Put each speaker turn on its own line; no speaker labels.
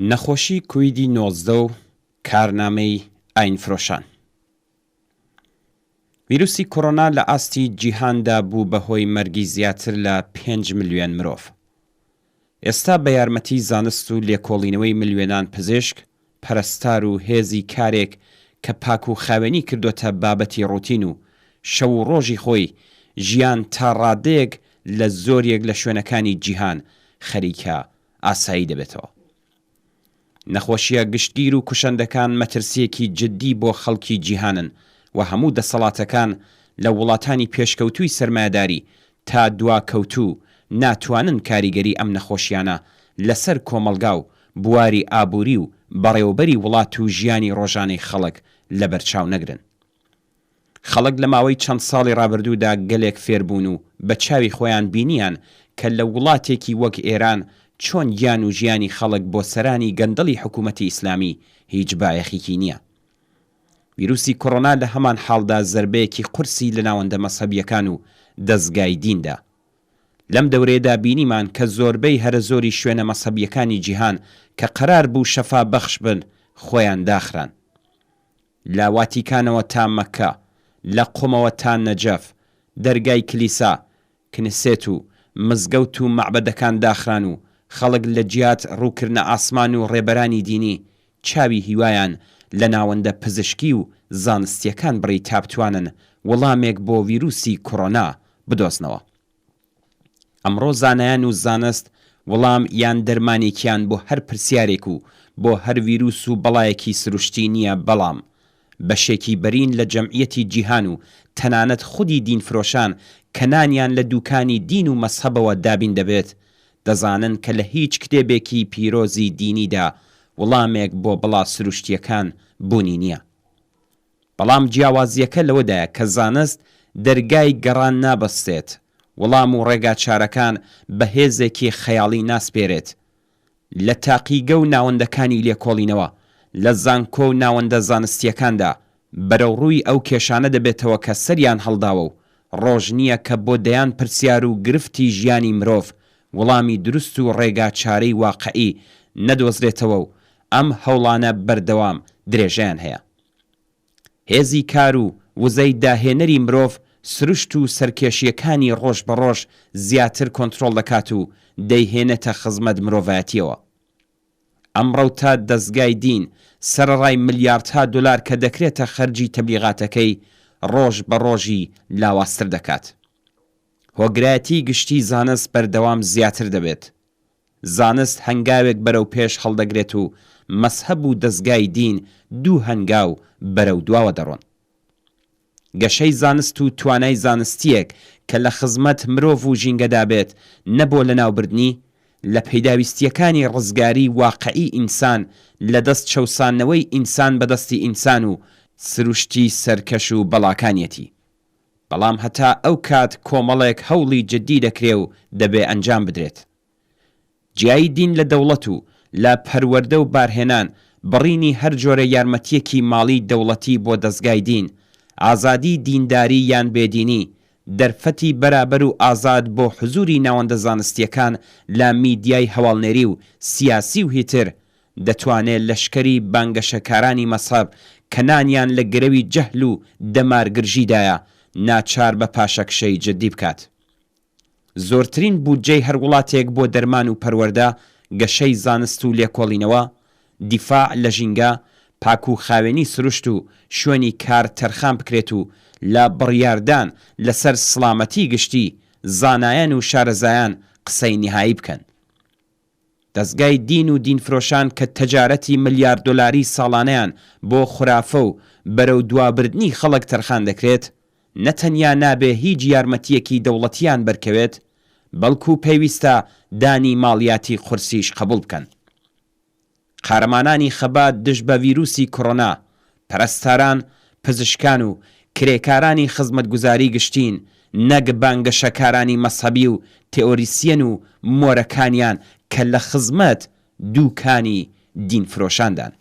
نەخۆشی کویدی 19 و کارنامەی ئاینفرۆشان. ویروسی کۆرۆنا لە ئاستی جیهاندا بوو بە هۆی مەرگی زیاتر لە پێنج ملیۆن مرۆڤ. ئێستا بە یارمەتی زانست و لێکۆڵینەوەی ملیۆنان پزیشک، پەرستار و هێزی کارێک کە پاک و خاوێنی کردۆتە بابەتی ڕوتین و شەو و ڕۆژی خۆی، ژیان تا ڕادەیەک لە زۆریەک لە شوێنەکانی جیهان خەریکە ئاسایی دەبێتەوە. نەخۆشییە گشتگیر و کوشەندەکان مەترسییەکی جددی بۆ خەڵکی جیهانن و هەموو دەسەڵاتەکان لە وڵاتانی پێشکەوتووی سەرمایەداری تا دواکەوتوو ناتوانن کاریگەری ئەم نەخۆشیانە لەسەر کۆمەڵگا و بواری ئابووری و بەڕێوەبەری وڵات و ژیانی ڕۆژانەی خەڵک لەبەرچاو نەگرن. خەڵک لە ماوەی چەند ساڵی ڕابردوودا گەلێک فێر بوون و بە چاوی خۆیان بینیان کە لە وڵاتێکی وەک ئێران چۆن گیان و ژیانی خەڵک بۆ سەرانی گەندەڵی حکوومەتی ئیسلامی هیچ بایەخیکی نییە. ویروسی کۆرۆنا لە هەمان حاڵدا زەربەیەکی قورسی لە ناوەندە مەزهەبییەکان و دەزگای دین دا. لەم دەورەیەدا بینیمان کە زۆربەی هەرەزۆری شوێنە مەزهەبییەکانی جیهان کە قەرار بوو شەفا بەخش بن خۆیان داخران. لە واتیکانەوە تا مەککە، لە قومەوە تا نەجەف، دەرگای کلیسا، کنسێت و مزگەوت و مەعبەدەکان داخران و خەڵک لە جیات ڕووکردنە ئاسمان و ڕێبەرانی دینی، چاوی هیوایان لە ناوەندە پزیشکی و زانستییەکان بڕی تا بتوانن وڵامێک بۆ ویروسی کۆرۆنا بدۆزنەوە. ئەمڕۆ زانایان و زانست وڵام یان دەرمانێکیان بۆ هەر پرسیارێک و بۆ هەر ویروس و بەڵایەکی سروشتی نییە بەڵام بەشێکی بەرین لە جەمعیەتی جیهان و تەنانەت خودی دینفرۆشان کە نانیان لە دوکانی دین و مەزهەبەوە دابین دەبێت دەزانن کە لە هیچ کتێبێکی پیرۆزی دینیدا وڵامێک بۆ بەڵا سروشتییەکان بوونی نییە. بەڵام جیاوازییەکە لەوەدایە کە زانست دەرگای گەڕان نابەستێت، وڵام و ڕێگاچارەکان بە هێزێکی خەیاڵی ناسپێرێت. لە تاقیگە و ناوەندەکانی لێکۆڵینەوە، لە زانکۆ و ناوەندە زانستییەکاندا بەرەوڕووی ئەو کێشانە دەبێتەوە کە سەریان هەڵداوە و ڕۆژ نییە کە بۆ دەیان پرسیار و گرفتی ژیانی مرۆڤ وڵامی دروست و ڕێگاچارەی واقعی نەدۆزرێتەوە و ئەم هەوڵانە بەردەوام درێژەیان هەیە. هێزی کار و وزەی داهێنەری مرۆڤ سروشت و سەرکێشییەکانی ڕۆژ بە ڕۆژ زیاتر کۆنترۆڵ دەکات و دەیهێنێتە خزمەت مرۆڤایەتییەوە. ئەم ڕەوتە دەزگای دین سەرەڕای ملیاردها دۆلار کە دەکرێتە خەرجی تەبلیغاتەکەی ڕۆژ بە ڕۆژی لاوازتر دەکات. هۆگرایەتی گشتی زانست بەردەوام زیاتر دەبێت. زانست هەنگاوێک بەرەو پێش هەڵدەگرێت و مەزهەب و دەزگای دین دوو هەنگاو بەرەو دواوە دەڕۆن. گەشەی زانست و توانای زانستییەک کە لە خزمەت مرۆڤ و ژینگەدا بێت نە بۆ لەناوبردنی، لە پەیداویستییەکانی ڕزگاریی واقعی ئینسان لە دەست چەوساندنەوەی ئینسان بە دەستی ئینسان و سروشتی سەرکەش و بەڵاکانیەتی. بەڵام هەتا ئەو کات کۆمەڵێک هەوڵی جدی دەکرێ و دەبێ ئەنجام بدرێت. جیایی دین لە دەوڵەت و لە پەروەردە و بارهێنان، بڕینی هەر جۆرە یارمەتییەکی ماڵیی دەوڵەتی بۆ دەزگای دین، ئازادیی دینداری یان بێدینی، دەرفەتی بەرابەر و ئازاد بۆ حزووری ناوەندە زانستییەکان لە میدیای هەواڵنێری و سیاسی و هیتر، دەتوانێ لەشکری بانگەشەکارانی مەزهەب کە نانیان لە گرەوی جەهل و دەمارگرژیدایە، ناچار بە پاشەکشەی جدی بکات. زۆرترین بودجەی هەر وڵاتێک بۆ دەرمان و پەروەردە، گەشەی زانست و لێکۆڵینەوە، دیفاع لە ژینگە، پاک و خاوێنی سروشت و شوێنی کار تەرخان بکرێت و لە بڕیاردان لەسەر سڵامەتی گشتی، زانایان و شارەزایان قسەی نیهایی بکەن. دەزگای دین و دینفرۆشان کە تەجارەتی ملیار دۆلاری ساڵانەیان بۆ خورافە و بەرەو دوابردنی خەڵک تەرخان دەکرێت، نە تەنیا نابێ هیچ یارمەتییەکی دەوڵەتیان بەرکەوێت، بەڵکو پێویستە دانی ماڵیاتی قورسیش قەبوڵ بکەن. قارەمانانی خەبات دژ بە ڤیروسی کۆرۆنا، پەرستاران، پزیشکان و کرێکارانی خزمەتگوزاری گشتین، نەک بانگەشەکارانی مەزهەبی و تئۆریسیەن و مۆرەکانیان کە لە خزمەت دووکانی دینفرۆشاندان.